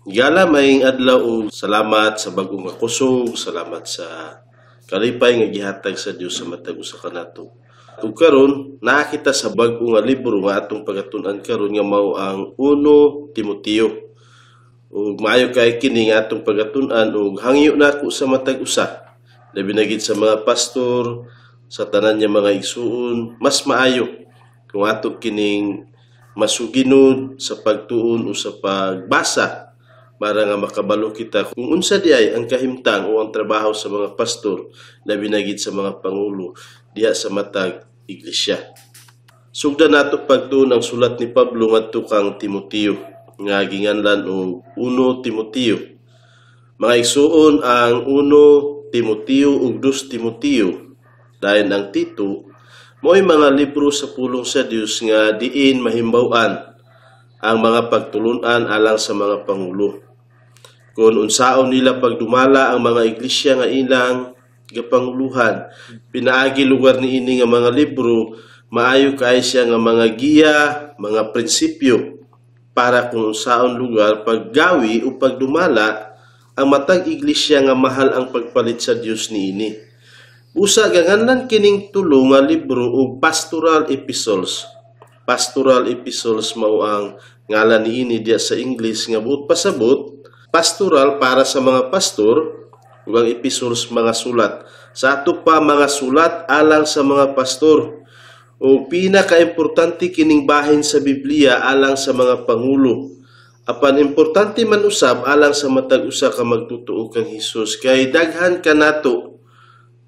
Gala maayong adlaw ug salamat sa bag-ong nga kusog, salamat sa kalipay nga gihatag sa Dios sa matag usa kanato. Ug karon naa kita sa bag-o nga libro nga atong pagatun-an karon nga mao ang 1 Timoteo. Ug maayo kay kini nga atong pagatun-an ug hangyo nako sa matag usa, labi na gid sa mga pastor, sa tanan niya mga igsuon, mas maayo kung ato kining masuginod sa pagtuon o sa pagbasa para nga makabalo kita kung unsa di ay ang kahimtang o ang trabaho sa mga pastor, labi na gid sa mga pangulo diha sa matag iglesia. Sugdan nato pagtuon ang sulat ni Pablo ngadto kang Timoteo nga ginganlan og 1 Timoteo. Mga igsuon, ang 1 Timoteo ug 2 Timoteo dayon ang Tito mo'y mga libro sa pulong sa Dios nga diin mahimbaw-an ang mga pagtulunan alang sa mga pangulo, kung unsaon nila pagdumala ang mga iglesia nga ilang gapanguluhan. Pinaagi lugar niini nga mga libro, maayo kay siya nga mga giya, mga prinsipyo para kung unsaon lugar paggawi o pagdumala ang matag iglesia nga mahal ang pagpalit sa Dios niini. Usa ganganlan kining tulo nga libro og pastoral epistles. Pastoral epistles mao ang ngalan niini diya sa English nga buot pasabot pastoral para sa mga pastor ug ang epistles mga sulat. Sa ato pa mga sulat alang sa mga pastor. O pinakaimportante kining bahin sa Biblia alang sa mga pangulo. Apan importante man usab alang sa matag usa ka magtutuo kang Hesus kay daghan kanato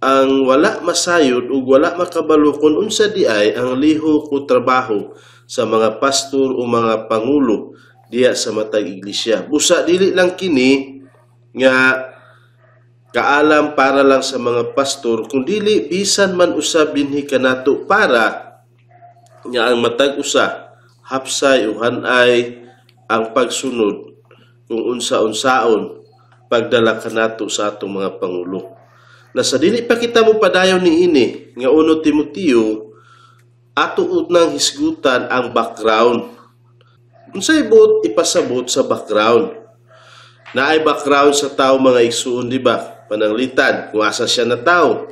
ang wala masayod ug wala makabalo kung unsa di ay ang lihok o trabaho sa mga pastor o mga pangulo diha sa matag iglesia. Busa dili lang kini nga kaalam para lang sa mga pastor, kundili bisan man usab dinhi kanato para nga ang matag usa hapsay o hanay ang pagsunod kung unsa-unsaon pagdala kanato sa atong mga pangulo. Na sa dili pa kita mo padayon niini nga 1 Timoteo, ato unang hisgutan ang background. Unsay buot ipasabot sa background? Naay background sa tao, mga igsuon, di ba? Pananglitan kung asa siya na tao,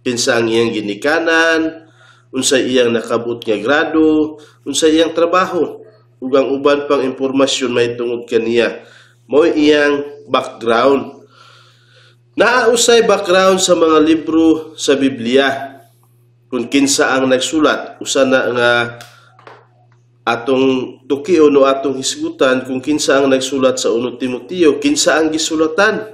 kinsa ang iyang ginikanan, unsay iyang nakabot nga grado, unsay iyang trabaho, ug ang uban pang impormasyon may tungod kaniya. Mao iyang background. Naa usay background sa mga libro sa Biblia. Kung kinsa ang nagsulat, usa na nga atong tukion o atong hisgutan kung kinsa ang nagsulat sa 1 Timoteo, kinsa ang gisulatan,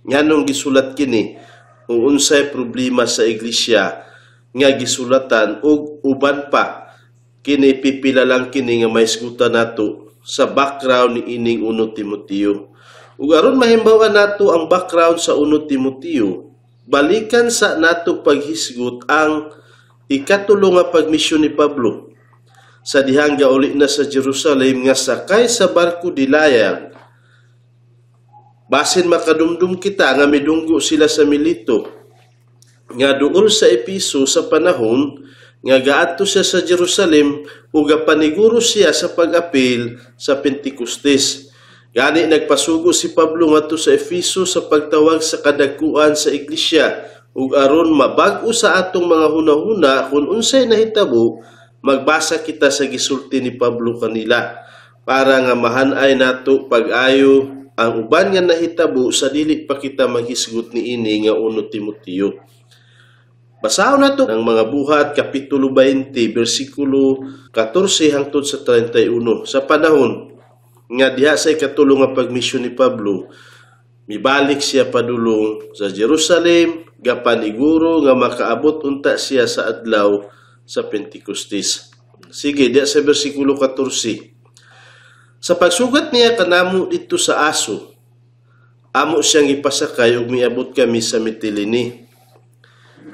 nganong gisulat kini, kung unsay problema sa iglesia nga gisulatan ug uban pa. Kini pipila lang kini nga mahisgutan nato sa background ni ining 1 Timoteo. Ug aron mahimbaw-an nato ang background sa 1 Timoteo, balikan sa nato paghisgot ang ikatulo nga pagmisyon ni Pablo sa dihang gauli na sa Jerusalem nga sakay sa barko dilayag. Basin makadumdum kita nga midunggo sila sa Milito nga duol sa Episo sa panahon nga gaadto siya sa Jerusalem ug gapaniguro siya sa pag-apil sa Pentecostes. Gani nagpasugo si Pablo ngadto sa Efeso sa pagtawag sa kadagkuan sa iglesia ug aron mabag-o sa atong mga hunahuna kung unsay nahitabo, magbasa kita sa gisulti ni Pablo kanila para nga mahanay nato pag-ayo ang uban nga nahitabo sa dili pa kita maghisgot niini nga 1 Timoteo. Basahon nato ang mga Buhat kapitulo 20 bersikulo 14 hangtod sa 31. Sa panahon nga diha sa ikatulo nga pagmisyon ni Pablo, mibalik siya padulong sa Jerusalem, gapaniguro nga makaabot unta siya sa adlaw sa Pentecostes. Sige, diha sa bersikulo 14. Sa pagsugat niya kanamo didto sa Aso, amo siyang ipasakay ug miabot kami sa Mitilene.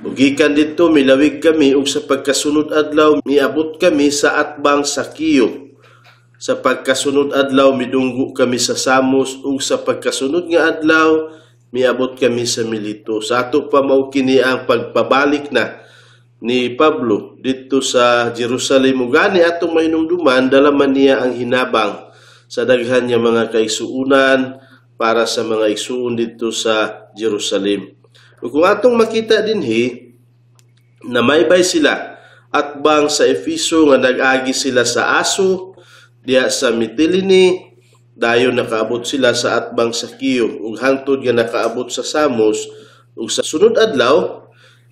Ug gikan didto milawig kami ug sa pagkasunod adlaw miabot kami sa atbang sa Kiyo. Sa pagkasunod adlaw midunggo kami sa Samos ug sa pagkasunod nga adlaw miabot kami sa Milito. Sa ato pa mao kini ang pagpabalik na ni Pablo didto sa Jerusalem ug gani atong mahinumduman dala man niya ang hinabang sa daghan nga mga kaigsuonan, para sa mga igsuon didto sa Jerusalem. Ug kung atong makita dinhi, namaybay sila atbang sa Efeso nga nag-agi sila sa Aso, diha sa Mitilene, dayon nakaabot sila sa atbang sa Kio ug hangtod nga nakaabot sa Samos, ug sa sunod adlaw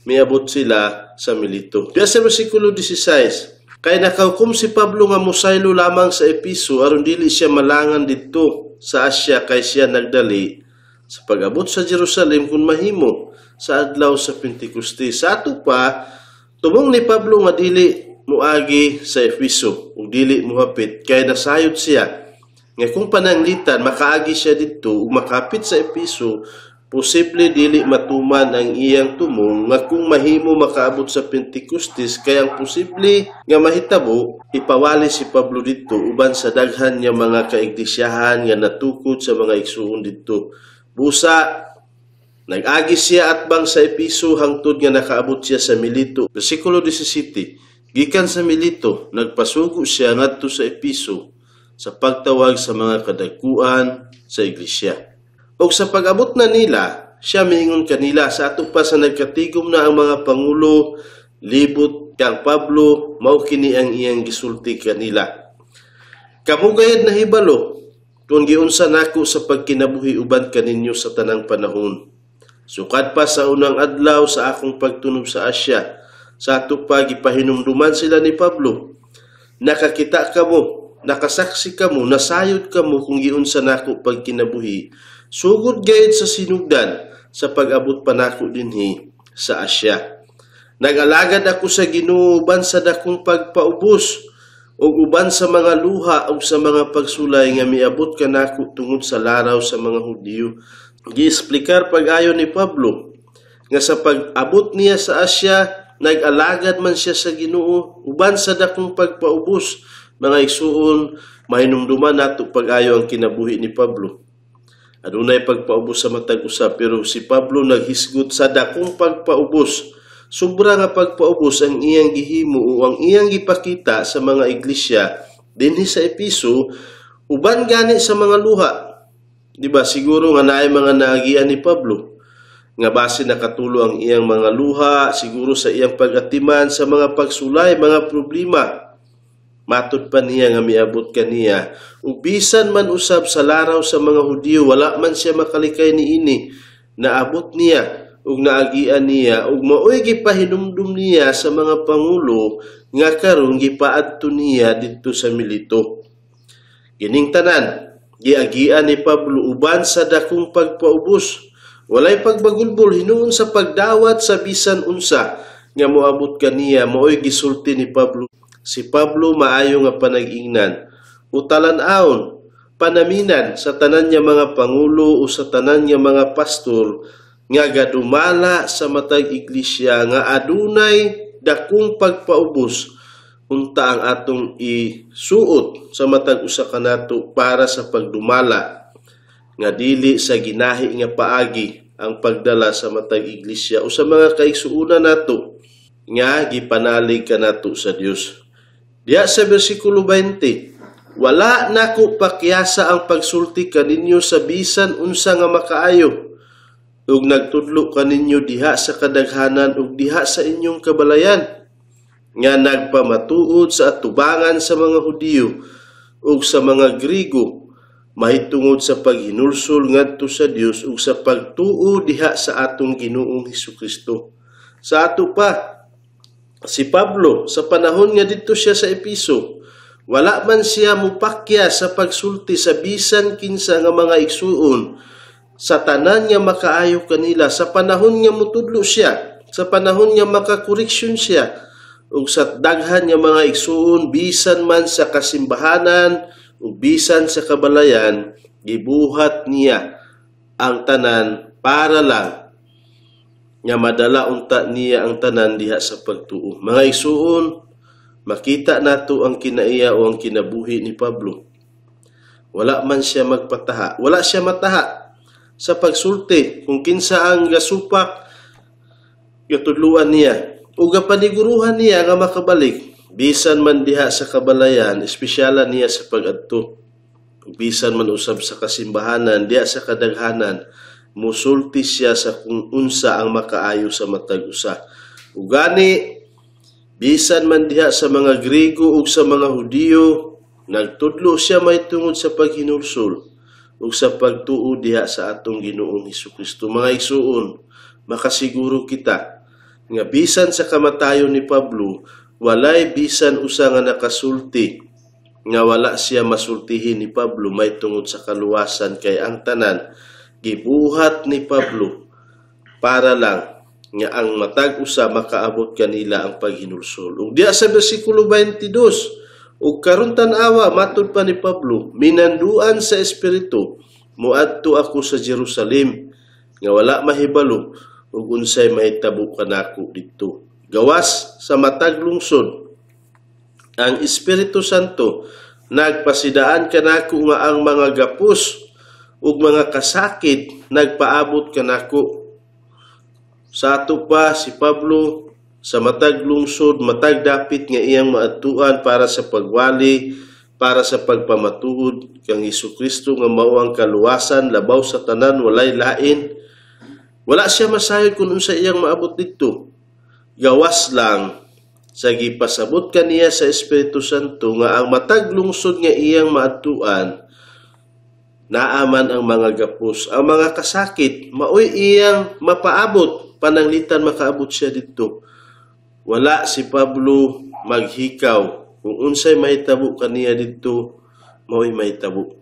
miabot sila sa Milito. Diha sa versikulo 16, kay nakahukom si Pablo nga mosaylo lamang sa Epeso aron dili siya malangan didto sa Asya, kay siya nagdali sa pag-abot sa Jerusalem kung mahimo sa adlaw sa Pentecostes. Sa ato pa, tumong ni Pablo nga dili muagi sa Efeso ug dili muhapit kay nasayod siya nga kung pananglitan makaagi siya didto ug makapit sa Efeso, posible dili matuman ang iyang tumong nga kung mahimo makaabot sa Pentecostes, kay ang posible nga mahitabo, ipawali si Pablo didto uban sa daghan nga mga kaiglisyahan nga natukod sa mga igsuon didto. Busa nag-agi siya atbang sa Episo hangtod nga nakaabot siya sa Milito. Versikulo 17, gikan sa Milito nagpasugo siya ngadto sa Episo sa pagtawag sa mga kadagkuan sa iglesia. Og sa pag-abot na nila, siya miingon kanila. Sa ato pa sa nagkatigom na ang mga pangulo libot kang Pablo, mao kini ang iyang gisulti kanila. Kamo gayad nahibalo kung giunsa nako sa pagkinabuhi uban kaninyo sa tanang panahon. Sukad pa sa unang adlaw sa akong pagtunob sa Asya. Sa ato pa gipahinumduman sila ni Pablo. Nakakita kamo, nakasaksi kamo, nasayod kamo kung giunsa nako pagkinabuhi. Sugod gayud sa sinugdan sa pag-abot pa nako dinhi sa Asya. Nag-alagad ako sa Ginoo uban sa dakong pagpaubos ug uban sa mga luha ug sa mga pagsulay nga miabot kanako tungod sa laraw sa mga Hudiyo. Giesplikar pag-ayo ni Pablo nga sa pag-abot niya sa Asya, nag-alagad man siya sa Ginoo uban sa dakong pagpaubos. Mga igsuon, mahinumduman nato pag-ayo ang kinabuhi ni Pablo. Adunay pagpaubos sa matag usa, pero si Pablo naghisgot sa dakong pagpaubos. Sobra nga pagpaubos ang iyang gihimo o ang iyang gipakita sa mga iglesia dinhi sa Episo uban gani sa mga luha. Di ba siguro nga naay mga naagian ni Pablo nga base nakatulo ang iyang mga luha, siguro sa iyang pag-atiman sa mga pagsulay, mga problema. Matod pa niya nga miabot kaniya ug bisan man usab sa laraw sa mga Hudiyo, wala man siya makalikay niini. Naabot niya ug naagian niya ug maoy gipahinumdum niya sa mga pangulo nga karon gipaadto niya didto sa Milito. Kining tanan giagian ni Pablo uban sa dakong pagpaubos. Walay pagbagulbol hinuon sa pagdawat sa bisan unsa nga moabot kaniya, maoy gisulti ni Pablo. Si Pablo maayo nga panag-ingnan, utalan-aon, panaminan sa tanan nga mga pangulo o sa tanan nga mga pastor nga gadumala sa matag iglesia nga adunay dakong pagpaubos unta ang atong isuot sa matag usa kanato para sa pagdumala nga dili sa ginahi nga paagi ang pagdala sa matag iglesia o sa mga kaigsuonan nato nga gipanalig kanato sa Dios. Diya sa versikulo 20, wala nako pakyasa ang pagsulti kaninyo sa bisan unsa nga makaayo ug nagtudlo kaninyo diha sa kadaghanan ug diha sa inyong kabalayan nga nagpamatuod sa atubangan sa mga Hudiyo ug sa mga Grigo mahitungod sa paghinulsol ngadto sa Dios ug sa pagtuo diha sa atong Ginoong Hesukristo. Sa ato pa, si Pablo sa panahon nga didto siya sa Episo, wala man siya mupakya sa pagsulti sa bisan kinsa nga mga igsuon sa tanan nga makaayo kanila sa panahon nga mutudlo siya, sa panahon nga makakoreksyon siya ug sa daghan nga mga igsuon bisan man sa kasimbahanan ug bisan sa kabalayan, gibuhat niya ang tanan para lang nga madala unta niya ang tanan diha sa pagtuo. Mga igsuon, makita nato ang kinaiya o ang kinabuhi ni Pablo. Wala man siya magpataha, wala siya mataha sa pagsulti kung kinsa ang gasupak, gatudluan niya o gapaniguruhan niya nga makabalik bisan man diha sa kabalayan, espesyala niya sa pag-adto. Ug bisan man usab sa kasimbahanan, diya sa kadaghanan, musulti siya sa kung unsa ang makaayo sa matag usa. Ug gani bisan man diha sa mga Griego ug sa mga Hudiyo, nagtudlo siya mahitungod sa paghinulsol ug sa pagtuo diha sa atong Ginoong Hesukristo. Mga igsuon, makasiguro kita nga bisan sa kamatayon ni Pablo, walay bisan usa nga nakasulti nga wala siya masultihin ni Pablo mahitungod sa kaluwasan, kay ang tanan gibuhat ni Pablo para lang nga ang matag usa makaabot kanila ang paghinulsol. Ug diya sa bersikulo 22, ug karon tan-awa, matud pa ni Pablo, minanduan sa Espiritu, muadto ako sa Jerusalem nga wala mahibalo ug unsay mahitabo kanako didto. Gawas sa matag lungsod, ang Espiritu Santo nagpasidaan kanako nga ang mga gapos ug mga kasakit nagpaabot kanako. Sa ato pa si Pablo sa matag lungsod, matag dapit nga iyang maadtuan para sa pagwali, para sa pagpamatuod kang Hesukristo nga mao ang kaluwasan labaw sa tanan, walay lain. Wala siya masayod kung unsa iyang maabot didto. Gawas lang sa gipasabot kaniya sa Espiritu Santo nga ang matag lungsod nga iyang maadtuan, naaman ang mga gapos, ang mga kasakit, maoy iyang mapaabot, pananglitan makaabot siya didto. Wala si Pablo maghikaw kung unsay mahitabo kaniya didto, maoy mahitabo.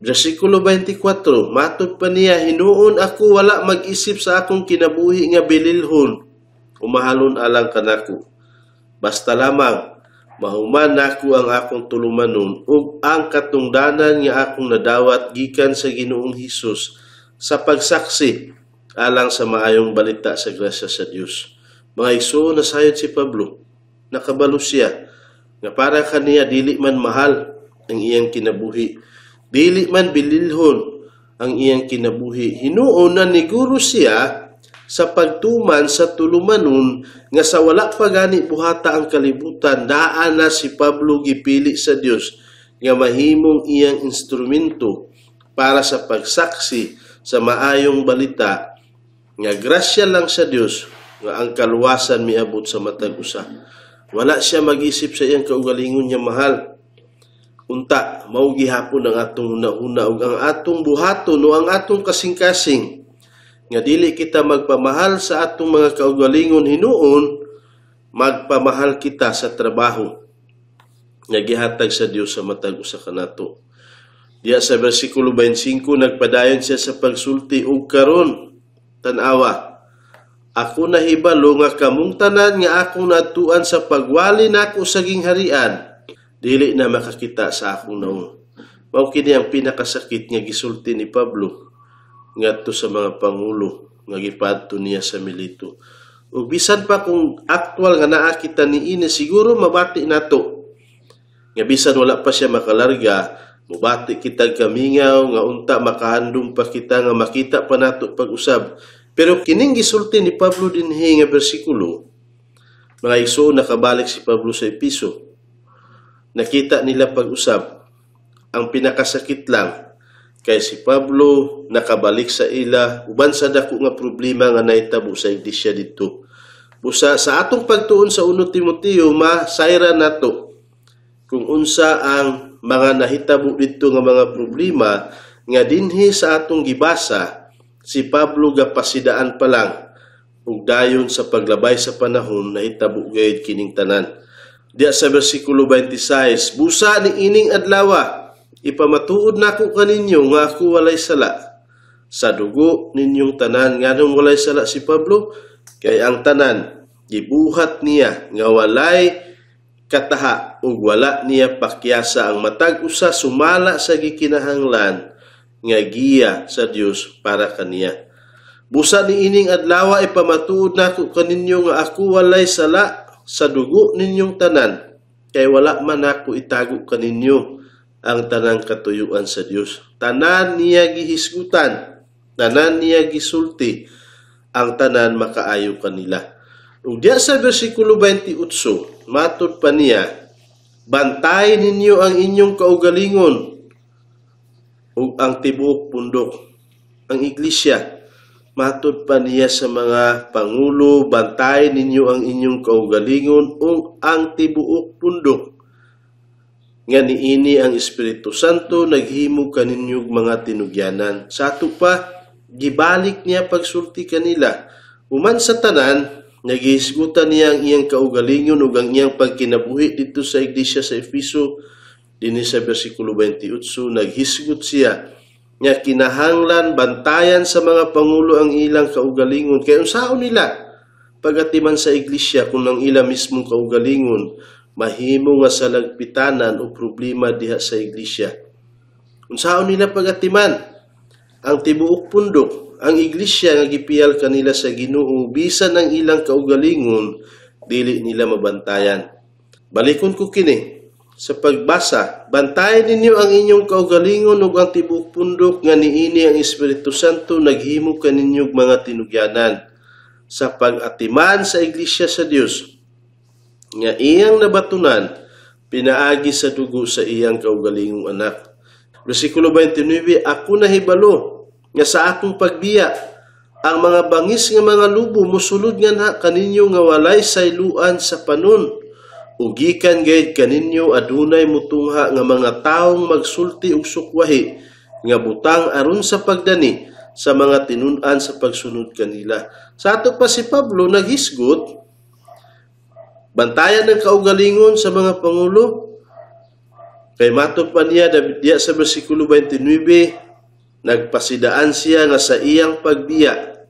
Versikulo 24, matod pa niya, hinuon ako wala mag-isip sa akong kinabuhi nga bililhon, umahalon alang kanako. Basta lamang mahuman nako ang akong tulumanon ug ang katungdanan nga akong nadawat gikan sa Ginoong Hesus sa pagsaksi alang sa maayong balita sa grasya sa Dios. Mga igsoon, nasayod si Pablo, nakabalo siya nga para kaniya dili man mahal ang iyang kinabuhi, dili man bililhon ang iyang kinabuhi. Hinuon na niguro siya sa pagtuman sa tulumanon nga sa wala pa gani buhata ang kalibutan, daan na si Pablo gipili sa Dios nga mahimong iyang instrumento para sa pagsaksi sa maayong balita nga grasya lang sa Dios nga ang kaluwasan miabot sa matag usa. Wala siya mag-isip sa iyang kaugalingon nga mahal. Unta mao gihapon ang atong hunahuna ug ang atong buhaton o ang atong kasing-kasing nga dili kita magpamahal sa atong mga kaugalingon, hinuon magpamahal kita sa trabaho nga gihatag sa Dios sa matag usa kanato. Diya sa bersikulo 25, nagpadayon siya sa pagsulti, ug karon tan-awa, ako nahibalo nga kamong tanan nga akong naadtuan sa pagwali nako sa gingharian, dili na makakita sa akong naong. Mao kini ang pinakasakit nga gisulti ni Pablo ngadto sa mga pangulo nga gipadto niya sa Milito. Ug bisan pa kung aktual nga naa kita niini, siguro mabati nato nga bisan wala pa siya makalarga, mubati kita kamingaw nga unta makahandom pa kita nga makita pa nato pag-usab. Pero kining gisulti ni Pablo dinhi nga bersikulo, mga igsoon, nakabalik si Pablo sa Episo. Nakita nila pag-usab. Ang pinakasakit lang kay si Pablo nakabalik sa ila uban sa dako nga problema nga nahitabo sa iglesia didto. Busa sa atong pagtuon sa 1 Timoteo, masayra nato kung unsa ang mga nahitabo didto nga mga problema nga dinhi sa atong gibasa si Pablo gapasidaan pa lang ug dayon sa paglabay sa panahon nahitabo gayud kining tanan. Diya sa bersikulo 26, busa ni ining adlawa ipamatuod nako kaninyo nga ako walay sala sa dugo ninyong tanan. Nganong walay sala si Pablo? Kay ang tanan gibuhat niya nga walay kataha ug wala niya pakyasa ang matag usa sumala sa gikinahanglan nga giya sa Dios para kaniya. Busa ni ining adlawa ipamatuod nako kaninyo nga ako walay sala sa dugo ninyong tanan, kay wala man ako itago kaninyo ang tanang katuyuan sa Dios. Tanan niya gihisgutan, tanan niya gisulti, ang tanan makaayo kanila. Ug diya sa bersikulo 28, matud pa niya, bantay ninyo ang inyong kaugalingon ug ang tibuok pundok, ang iglesia. Matud pa niya sa mga pangulo, bantayan ninyo ang inyong kaugalingon ug ang tibuok pundok nga niini ang Espiritu Santo naghimo kaninyog mga tinugyanan. Sa ato pa, gibalik niya pagsulti kanila. Human sa tanan, nagihisgutan niya ang iyang kaugalingon ug ang iyang pagkinabuhi didto sa iglesia sa Efeso. Dinhi sa bersikulo 28, naghisgot siya nga kinahanglan bantayan sa mga pangulo ang ilang kaugalingon. Kay unsaon nila pagatiman sa iglesia kung ang ila mismong kaugalingon mahimo nga salagpitanan o problema diha sa iglesia? Unsaon nila pagatiman ang tibuok pundok, ang iglesia nga gipiyal kanila sa Ginoo, bisan ang ilang kaugalingon dili nila mabantayan? Balikon ko kini sa pagbasa. Bantayan ninyo ang inyong kaugalingon ug ang tibuok pundok nga niini ang Espiritu Santo naghimo kaninyog mga tinugyanan sa pag-atiman sa iglesia sa Dios nga iyang nabatunan pinaagi sa dugo sa iyang kaugalingong anak. Versikulo 29, ako nahibalo nga sa akong pagbiya ang mga bangis nga mga lubo mosulod nga na kaninyo nga walay sayluan sa panon. Ug gikan gayud kaninyo adunay mutungha nga mga taong magsulti og sukwahi nga butang aron sa pagdani sa mga tinun-an sa pagsunod kanila. Sa ato pa si Pablo naghisgot, bantayan ng kaugalingon sa mga pangulo. Kay matod pa niya diya sa bersikulo 29, nagpasidaan siya nga sa iyang pagbiya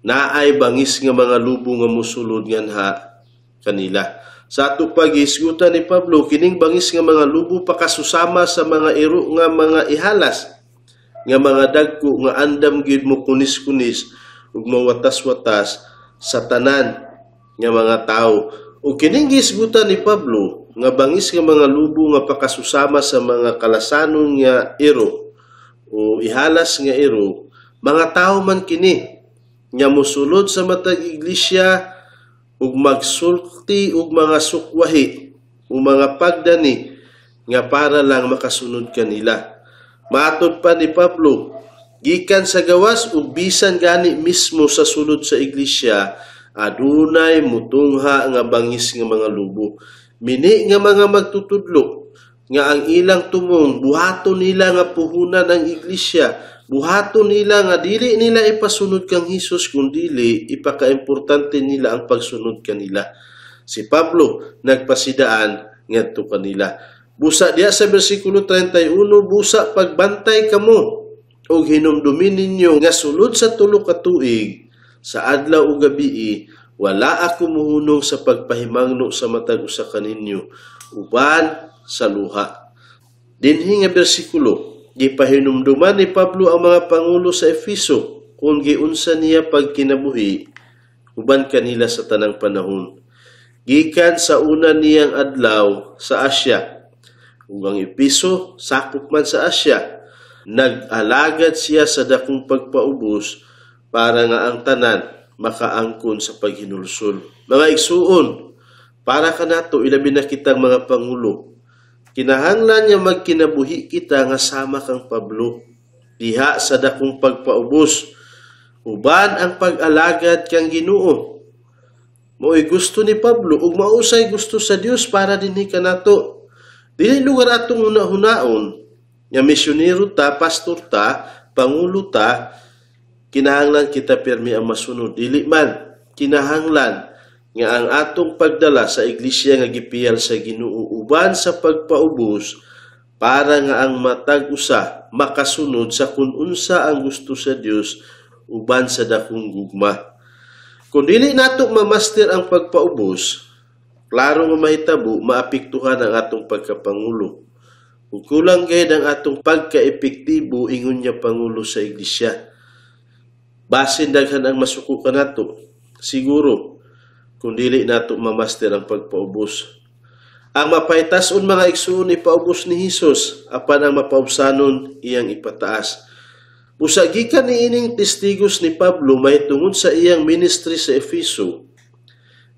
naay bangis nga mga lubo nga mosulod nganha kanila. Sa ato paghisgutan ni Pablo, kining bangis nga mga lubo pakasusama sa mga iro nga mga ihalas, nga mga dagko nga andam gyud mo kunis-kunis ug mawatas-watas sa tanan nga mga tawo. Ug kining gisgutan ni Pablo nga bangis nga mga lubo nga pakasusama sa mga kalasanon nga iro o ihalas nga iro, mga tawo man kini nga mosulod sa matag iglesia ug magsulti og mga sukwahi o mga pagdani nga para lang makasunod kanila. Matud pa ni Pablo, gikan sa gawas ug bisan gani mismo sa sulod sa iglesia, adunay mutungha nga bangis nga mga lubo. Mini nga mga magtutudlo nga ang ilang tumong buhaton nila nga puhunan ang iglesia, buhaton nila nga dili nila ipasunod kang Hesus kundili ipakaimportante nila ang pagsunod kanila. Si Pablo nagpasidaan ngadto kanila. Busa diya sa bersikulo 31, busa pagbantay kamo og hinumdumin ninyo nga sulod sa 3 ka tuig sa adlaw ug gabii wala ako muhunong sa pagpahimangno sa matag usa kaninyo uban sa luha. Dinhi nga bersikulo, gipahinumduman ni Pablo ang mga pangulo sa Efeso kung giunsa niya pagkinabuhi uban kanila sa tanang panahon. Gikan sa una niyang adlaw sa Asya, ug ang Efeso sakop man sa Asya, nag-alagad siya sa dakong pagpaubos para nga ang tanan makaangkon sa paghinulsol. Mga igsuon, para kanato ilabi na kitang mga pangulo, kinahanglan niya magkinabuhi kita nga sama kang Pablo diha sa dakong pagpaubos uban ang pag-alagad kang Ginoo. Mao'y gusto ni Pablo ug mausay gusto sa Dios para dinhi kanato. Dili lugar atong hunahunaon nga misyonero ta, pastor ta, pangulo ta, kinahanglan kita pirmi ang masunod. Dili man kinahanglan nga ang atong pagdala sa iglesia nga gipiyal sa Ginoo uban sa pagpaubos para nga ang matag usa makasunod sa kun unsa ang gusto sa Dios uban sa dakong gugma. Kung dili nato mamaster ang pagpaubos, klaro nga mahitabo maapektuhan ang atong pagkapangulo. Ug kulang gayud ang atong pagkaepektibo ingon niya pangulo sa iglesia. Basin daghan ang masuko kanato, siguro, kung dili nato mamaster ang pagpaubos. Ang mapahitason mga igsuon ipaubos ni Hesus, apan ang mapaubsanon iyang ipataas. Busa gikan niining testigos ni Pablo mahitungod sa iyang ministry sa Efeso,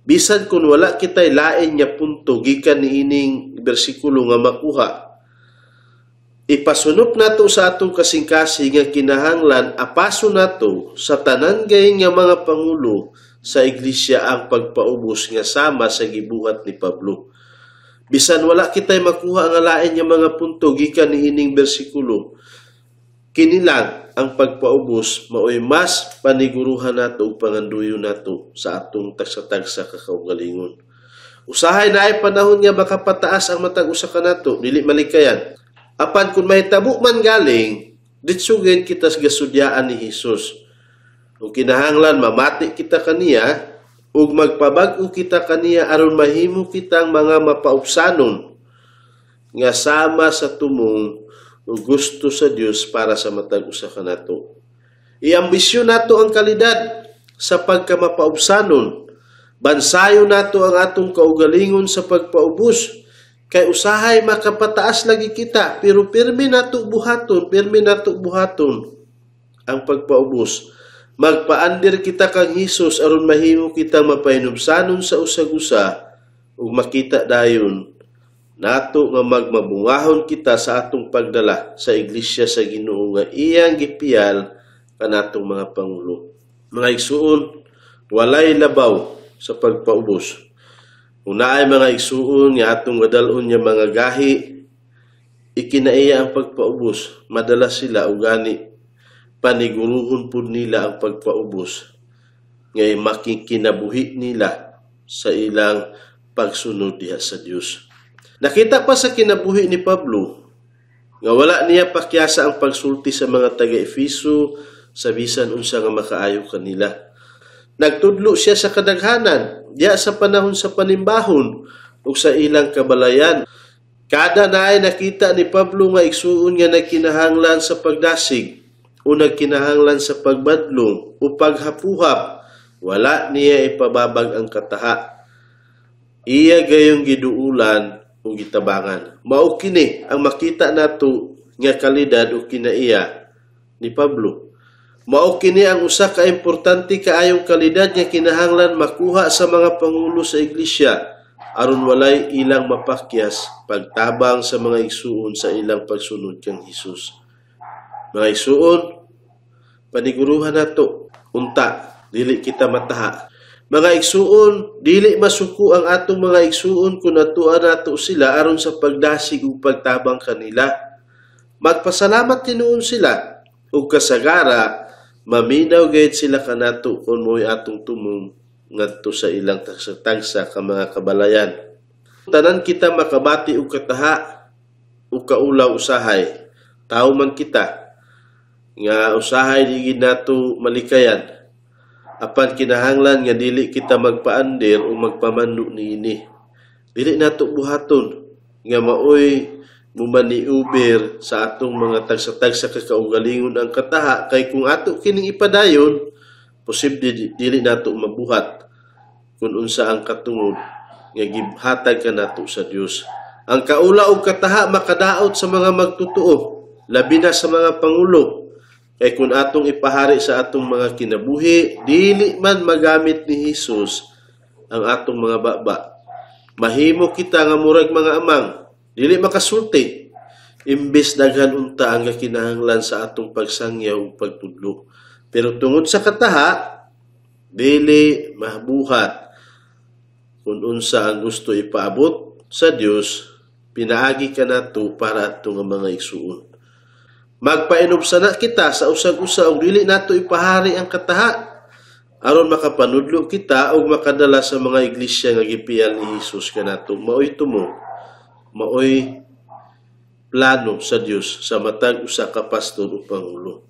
bisan kung wala kitay lain nga punto gikan niining bersikulo nga makuha, Ipasunop nato sa atong kasing-kasing nga kinahanglan apaso nato sa tanan gayon nga mga pangulo sa iglesia ang pagpaubos nga sama sa gibuhat ni Pablo. Bisan wala kitay makuha nga lain nga mga punto gikan niining bersikulo, kini lang ang pagpaubos maoy mas paniguruhan nato ug panganduyo nato sa atong tagsa-tagsa ka kaugalingon. Usahay naay panahon nga makapataas ang matag usa kanato, dili malikayan. Apan kung mahitabo man galing, ditsugin kita sa gasudyaan ni Hesus. Ug kinahanglan mamati kita kaniya ug magpabag-o kita kaniya aron mahimo kitang mga mapaupsanon nga sama sa tumong ug gusto sa Dios para sa matag usa kanato. Iambisyon nato ang kalidad sa pagkamapaupsanon. Bansayo nato ang atong kaugalingon sa pagpaubos. Kay usahay makapataas lagi kita, pero pirmi nato buhaton ang pagpaubos. Magpaandir kita kang Hesus aron mahimo kita mapahinumsanon sa usag-usa ug makita dayon nato nga magmabungahon kita sa atong pagdala sa iglesia sa Ginoo nga iyang gipiyal kanatong mga pangulo. Mga igsuon, walay labaw sa pagpaubos. Kung naay mga igsuon nga atong gadal-on nga mga gahi, ikinaiya ang pagpaubos, madala sila og gani paniguruhon pud nila ang pagpaubos ngay makikinabuhi nila sa ilang pagsunod diha sa Dios. Nakita pa sa kinabuhi ni Pablo nga wala niya pakyasa ang pagsulti sa mga taga-Efeso sa bisan unsa nga makaayo kanila. Nagtudlo siya sa kadaghanan diya sa panahon sa panimbahon ug sa ilang kabalayan. Kada naay nakita ni Pablo nga igsuon nga nagkinahanglan sa pagdasig o nagkinahanglan sa pagbadlong o paghapuhap, wala niya ipababag ang kataha. Iya gayong giduulan o gitabangan. Mao kini ang makita nato nga kalidad o kinaiya ni Pablo. Mao kini ang usa ka importante kaayong kalidad nga kinahanglan makuha sa mga pangulo sa iglesia aron walay ilang mapakyas pagtabang sa mga igsuon sa ilang pagsunod kang Hesus. Mga igsuon, paniguruhan nato unta dili kita mataha. Mga igsuon, dili masuko ang atong mga igsuon kung atuan nato sila aron sa pagdasig ug pagtabang kanila. Magpasalamat tinuon sila ug kasagara maminaw gayud sila kanato kung mo'y atong tumong ngadto sa ilang tagsa-tagsa ka mga kabalayan. Tanan kita makabati og kataha ug kaulaw usahay. Tawo man kita nga usahay di gid nato malikayan. Apan kinahanglan nga dili kita magpaandir o magpamando niini. Dili nato buhaton nga maoy mumaniuber sa atong mga tagsa-tagsa ka kaugalingon ang kataha, kay kung ato kining ipadayon, posible dili nato mabuhat kung unsa ang katungod nga gihatag kanato sa Dios. Ang kaula og kataha makadaot sa mga magtotoo, labi na sa mga pangulo. Kay kung atong ipahari sa atong mga kinabuhi, dili man magamit ni Hesus ang atong mga baba. Mahimo kita nga murag mga amang, dili makasulti, imbes daghan unta ang kinahanglan sa atong pagsangyaw ug pagtudlo. Pero tungod sa kataha, dili mabuhat kung unsa ang gusto ipaabot sa Dios, pinaagi kanato para ato nga mga igsuon. Magpainubsa na kita sa usag-usa ug dili nato ipahari ang kataha aron makapanudlo kita ug makadala sa mga iglesia nga gipiyal ni Hesus kanato. Maoy tumo, maoy plano sa Dios sa matag usa ka pastor o pangulo.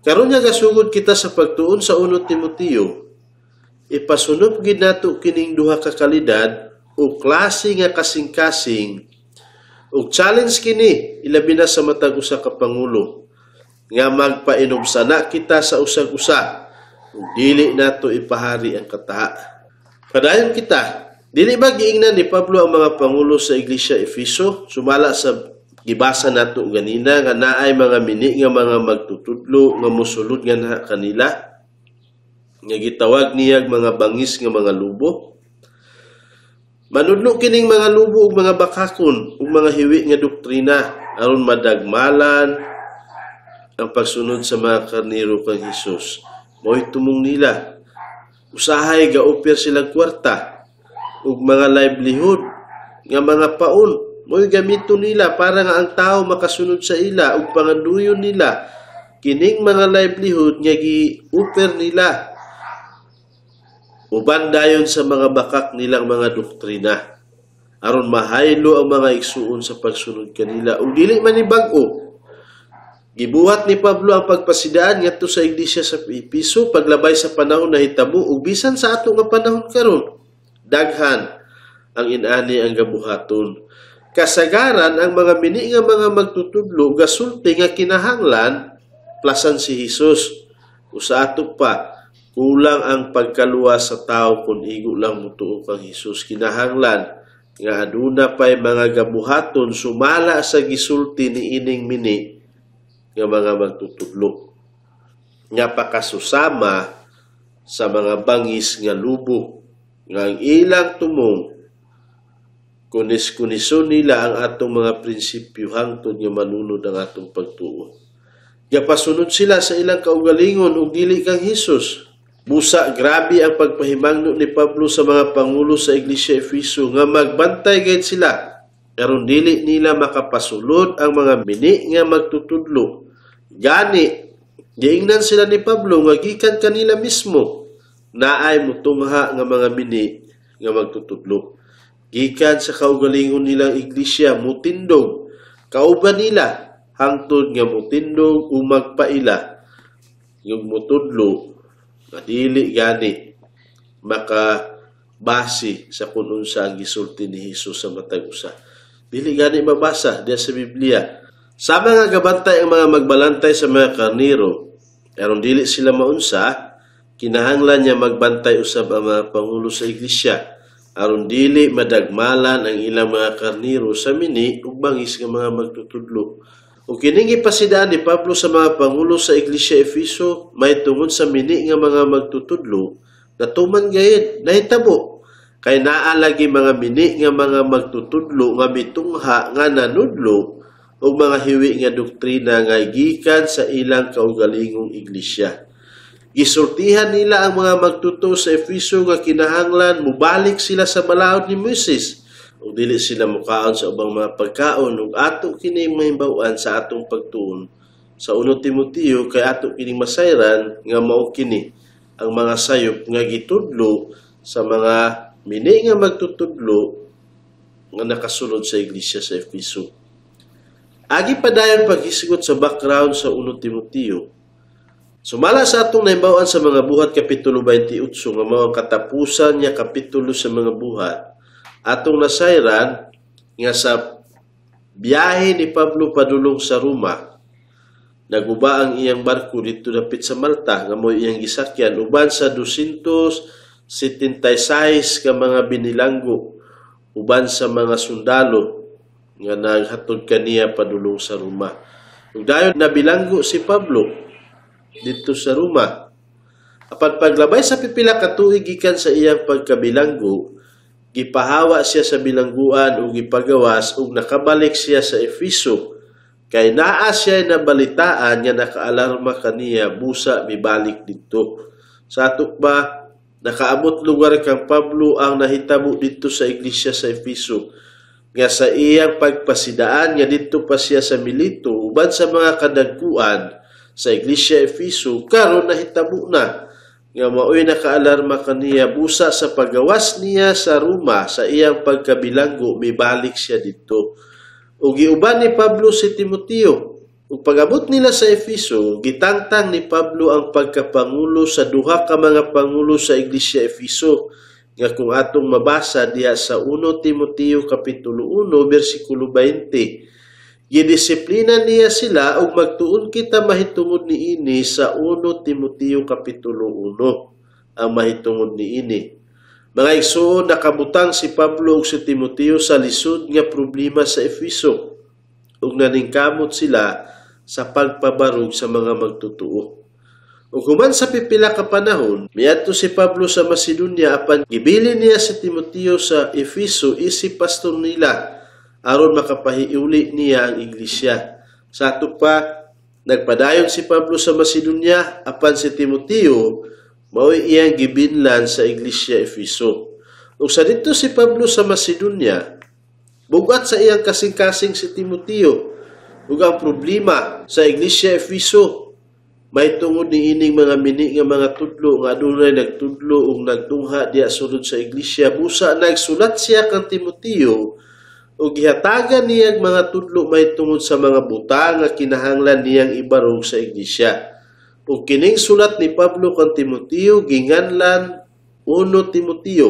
Karon nga gasugod kita sa pagtuon sa 1 Timoteo, ipasunop gid nato kining duha ka kalidad o klase nga kasing-kasing ug challenge kini ilabi na sa matag usa ka pangulo nga magpainubsa na kita sa usag-usa ug dili nato ipahari ang kataha. Padayon kita, dili ba giingnan ni Pablo ang mga pangulo sa Iglesia Efeso sumala sa gibasa nato ganina nga naay mga mini nga mga magtutudlo nga mosulod nga na kanila nga gitawag niyag mga bangis nga mga lubo? Manudlo kining mga lubo ug mga bakakon ug mga hiwi nga doktrina. aron madagmalan ang pagsunod sa mga karniro kang Hesus. Mao'y tumong nila. Usahay gaupir silang kwarta ug mga livelihood nga mga paon mo'y gamito nila para nga ang tao makasunod sa ila ug panganduyon nila kining mga livelihood nga gi-offer nila uban dayon sa mga bakak nilang mga doktrina aron mahaylo ang mga igsuon sa pagsunod kanila. Ug dili man ni bag-o. Gibuhat ni Pablo ang pagpasidaan ngadto sa iglesia sa Episo paglabay sa panahon nahitabo ug bisan sa ato nga panahon karon daghan ang inani ang gabuhaton. Kasagaran ang mga mini nga mga magtutudlo gasulti nga kinahanglan plasan si Hesus. O sa ato pa, kulang ang pagkaluwas sa tao kung igo lang mutuo kang Hesus. Kinahanglan nga aduna pay mga gabuhaton sumala sa gisulti ni ining mini nga mga magtutudlo nga pakasusama sa mga bangis nga lubo nga ang ilang tumong kunis-kunison nila ang atong mga prinsipyo hangtod nga malunod ang atong pagtuo. Gapasunod sila sa ilang kaugalingon ug dili kang Hesus. Busa grabe ang pagpahimangno ni Pablo sa mga pangulo sa Iglesia Efeso nga magbantay gayud sila aron dili nila makapasulod ang mga mini nga magtutudlo. Gani giingnan sila ni Pablo nga gikan kanila mismo naay mutungha nga mga mini nga magtutudlo. Gikan sa kaugalingon nilang iglesia mutindog kauban nila hangtod nga mutindog o magpaila yung mutudlo nga dili gani makabase sa kung unsa ang gisulti ni Hesus sa matag usa. Dili gani mabasa diya sa Biblia. Sama nga gabantay ang mga magbalantay sa mga karniro aron dili sila maunsa, kinahanglan niya magbantay usab ang mga pangulo sa iglesia aron dili madagmalan ang ilang mga karniro sa mini ug bangis nga mga magtutudlo. Ug kining gipasidaan ni Pablo sa mga pangulo sa iglesia Efeso may tungod sa mini nga mga magtutudlo, natuman gayud, nahitabo. Kay naa lagi mga mini nga mga magtutudlo nga mitungha nga nanudlo og mga hiwi nga doktrina nga gikan sa ilang kaugalingong iglesia. Gisultihan nila ang mga magtuto sa Efeso nga kinahanglan mubalik sila sa balaod ni Moises ug dili sila mukaon sa ubang mga pagkaon, ug ato kini mahimbaw-an sa atong pagtuon sa 1 Timoteo kay ato kining masayran nga mao kini ang mga sayop nga gitudlo sa mga mini nga magtutudlo nga nakasulod sa iglesia sa Efeso. Agi padayon paghisgot sa background sa 1 Timoteo. Sumala sa atong nahibaw-an sa mga Buhat Kapitulo 28 nga mao ang katapusan niya kapitulo sa mga Buhat, atong nasayran nga sa biyahe ni Pablo padulong sa Roma, naguba ang iyang barko didto dapit sa Malta nga mao iyang gisakyan uban sa 276 ka mga binilanggo uban sa mga sundalo nga naghatod kaniya padulong sa Roma. Ug dayon nabilanggo si Pablo didto sa Roma. Apan paglabay sa pipila ka tuig gikan sa iyang pagkabilanggo, gipahawa siya sa bilangguan ug gipagawas ug nakabalik siya sa Efeso kay naa siya nabalitaan nga nakaalarma kaniya busa mibalik didto. Sa ato ba nakaabot lugar kang Pablo ang nahitabo didto sa iglesia sa Efeso nga sa iyang pagpasidaan nga didto pa siya sa Milito uban sa mga kadagkuan sa iglesia Efeso, karon nahitabo na nga maoy nakaalarma kaniya busa sa pagawas niya sa Roma sa iyang pagkabilanggo mibalik siya didto. Ug giuban ni Pablo si Timoteo. Ug pag-abot nila sa Efeso, gitangtang ni Pablo ang pagkapangulo sa duha ka mga pangulo sa iglesia Efeso nga kung atong mabasa diha sa 1 Timoteo Kapitulo 1 bersikulo 20. Gidisiplina niya sila ug magtuon kita mahitungod niini sa 1 Timoteo Kapitulo 1 ang mahitungod niini. Mga igsoon, nakabutang si Pablo ug si Timoteo sa lisod nga problema sa Efeso ug naningkamot sila sa pagpabarog sa mga magtutuo. Ug human sa pipila ka panahon, miadto si Pablo sa Macedonia apan gibilin niya si Timoteo sa Efeso isip pastor nila. aron makapahiuli niya ang iglesia. Sa ato pa, nagpadayon si Pablo sa Macedonia, apan si Timoteo mao'y iyang gibinlan sa iglesia Efeso. Ug sa didto si Pablo sa Macedonia, bugat sa iyang kasing-kasing si Timoteo ug ang problema sa iglesia Efeso may tungod ni ining mga mini nga mga tudlo nga adunay nagtudlo ug nagtungha diya sulod sa iglesia. Busa nagsulat siya kang Timoteo ug gihatagan niya mga tudlo may tungod sa mga butang nga kinahanglan niyang ibarog sa iglesia. Ug kining sulat ni Pablo kang Timoteo ginganlan 1 Timoteo.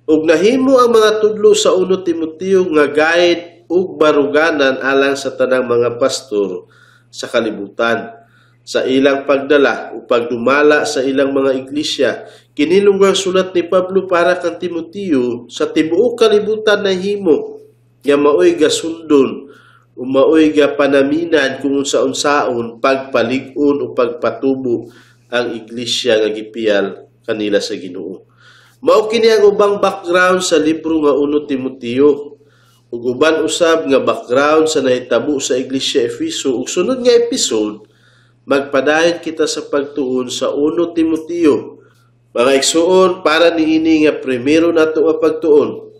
Ug nahimo ang mga tudlo sa 1 Timoteo nga guide ug baruganan alang sa tanang mga pastor sa kalibutan sa ilang pagdala o pagdumala sa ilang mga iglesia. Kini lunggang sulat ni Pablo para kang Timoteo sa tibuok kalibutan nahimo nga maoy gasundon o maoy gapanaminan kung unsa-unsaon pagpalig-on o pagpatubo ang iglesia nga gipiyal kanila sa Ginoo. Mao kini ang ubang background sa libro nga 1 Timoteo ug uban usab nga background sa nahitabo sa iglesia Efeso. Ug sunod nga episode, magpadayon kita sa pagtuon sa 1 Timoteo. Mga igsuon, para niini nga primero nato nga pagtuon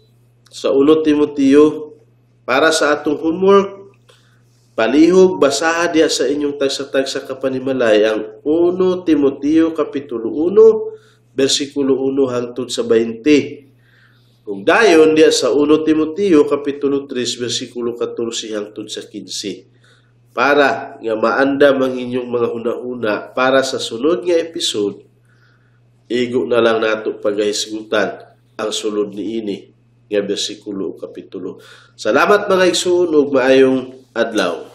sa 1 Timoteo, para sa atong homework, palihog basaha diya sa inyong tagsa-tagsa ka panimalay ang 1 Timoteo kapitulo 1 bersikulo 1 hangtod sa 20. Ug dayon diya sa 1 Timoteo kapitulo 3 bersikulo 14 hangtod sa 15, para nga maandam ang inyong mga hunahuna para sa sunod nga episode. Igo na lang nato pagahisgutan ang sulod niini nga bersikulo o kapitulo. Salamat, mga igsuon, ug maayong adlaw.